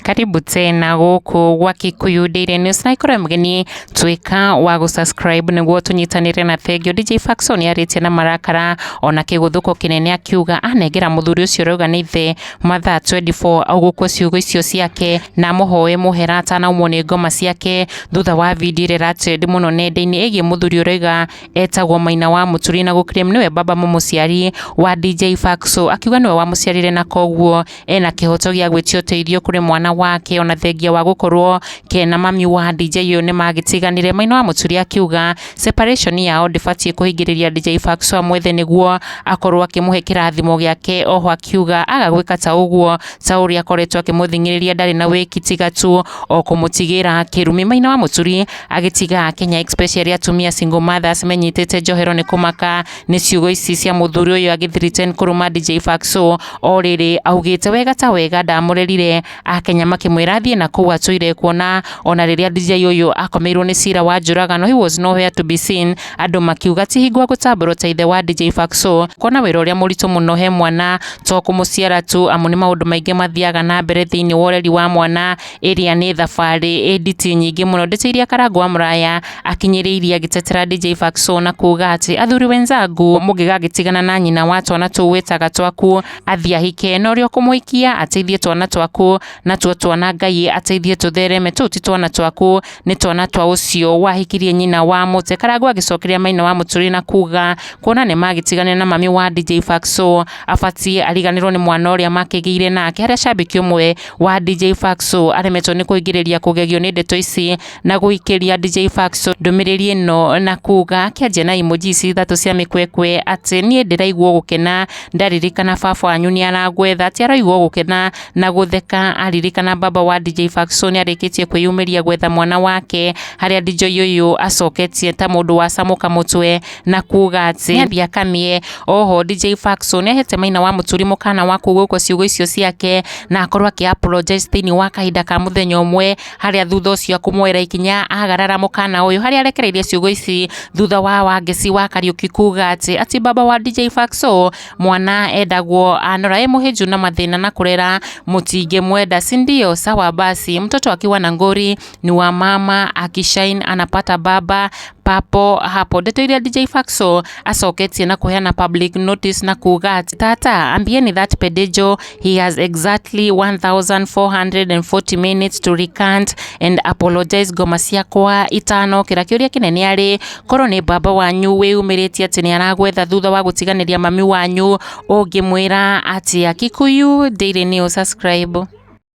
Karibu tena gũkũ gwa Kikuyu Daily News na ikorwo mũgeni tuĩka wa gũ-subscribe nĩguo tũnyitanĩre na thengio. DJ Faxon arĩtie na marakara ona kĩgũthũko kĩnene akiuga anengera mũthuri ũcio ũrauga nĩ ithe mathaa 24 augũkwo ciugo icio ciake na amũhoe mũhera atanaumwo nĩ ngoma ciake thutha wa video ĩrĩa ĩratrend mũno nenda-inĩ ĩgiĩ mũthuri ũrauga etagwo Maina wa Mũturi na gũclaim nĩwe baba mũmũciari wa DJ Faxo, akiuga nĩwe wamũciarire na koguo ena kĩhoto gĩa gwĩtia ũteithio kũrĩ mwana wake ona thengia wa gũkorwo ke na mami wa DJ ũyũ nĩmagĩtiganire. Maina wa Mũturi akiuga separation yao ndĩbatiĩ kũhingĩrĩria DJ Faxo amwethe nĩguo akorwo akĩmũhe kĩrathimo gĩake. Oho akiuga aga gwĩka ta ũguo ta ũrĩa akoretwo akĩmũthing'ĩrĩria ndarĩ na wĩki tiga tu o kũmũtigĩra kĩrumi. Maina wa Mũturi agĩtiga Kenya especially atumia single mothers menyitĩte njohero nĩ kũmaka nĩ ciugo ici cia mũthuri ũyũ agĩthreaten kũrũma DJ Faxo. O rĩrĩ augĩte wega ta wega ndamũrerire, akenya makĩmwĩra athiĩ na kũu atũire, kuona ona rĩrĩa DJ ũyũ akomeirwo nĩ cira wa njũragano he was nowhere to be seen. Andũ makiuga ti hingo agũtambũrwo ta ithe wa DJ Faxo, kuona wĩra ũrĩa mũritũ mũno he mwana to kũmũciara tu, amu nĩ maũndũ maingĩ mathiaga na mbere thĩinĩ wa ũreri wa mwana ĩrĩa nĩ thabarĩ ĩ nditi nyingĩ mũno. Ndeto iria Karangũ wa Mũraya akinyĩrĩirie agĩtetera DJ Faxo na kuga atĩ athuri wenzangu mũngĩgagĩtigana na nyina wa twana tũu wĩtaga twaku athiĩ ahike na ũrĩa ũkũmũhikia ateithie twana twaku, natuo twana Ngai ateithie tũthereme, tũu ti twana twaku nĩ twana twa ũcio wahikirie nyina wa mũte. Karangũ agĩcokeria Maina wa Mũturi na kuga kuona nĩ magĩtiganire na mami wa DJ Faxo abatiĩ ariganĩrwo nĩ mwana ũrĩa makĩgĩire nake, harĩa cambĩki ũmwe wa DJ Faxo aremetwo nĩ kũingĩrĩria kũgegio nĩ ndeto ici na gũikĩria DJ Faxo ndũmĩrĩri ĩno na kuga akĩanjia na emoji ici ithatũ cia mĩkwekwe atĩ niĩ ndĩraigua gũkena ndaririkana baba wanyu nĩ aragwetha, atĩ araigua gũkena na gũtheka aririkana baba wa DJ Faxo nĩ arĩkĩtie kwĩyumĩria gwetha mwana wake, harĩa DJ ũyũ acoketie ta mũndũ wacamũka mũtwe na kuga atĩ nĩathiĩ akamie. Oho DJ Faxo nĩ ahete Maina wa Mũturi mũkana wa kugũkwo ciugo icio ciake na akorwo akĩ apologize thĩinĩ wa kahinda ka mũthenya ũmwe, harĩa thutha ũcio akũmuoera ikinya agarara mũkana ũyũ, harĩa arekereirie ciugo ici thutha wa Wangeci wa Kariuki kuga atĩ baba wa DJ Faxo mwana endagwo anora ĩ mũhĩnju na mathĩna na kũrera mũtingĩmwenda, si ndio? Sawa basi, mtoto akiwa na ngori ni wa mama, akishine anapata baba papo hapo. Ndeto iria DJ Faxo acoketie na kuheana public notice na kuga atĩ tata ambieni that pedejo he has exactly 1440 minutes to recant and apologize ngoma ciakwa itano. Kĩra kĩũria kĩnene arĩ korwo nĩ baba wanyu wĩyumĩrĩtie atĩ nĩ aragwetha thutha wa gũtiganĩria mami wanyu ũngĩmwĩra atĩa? Kikuyu Daily News, subscribe.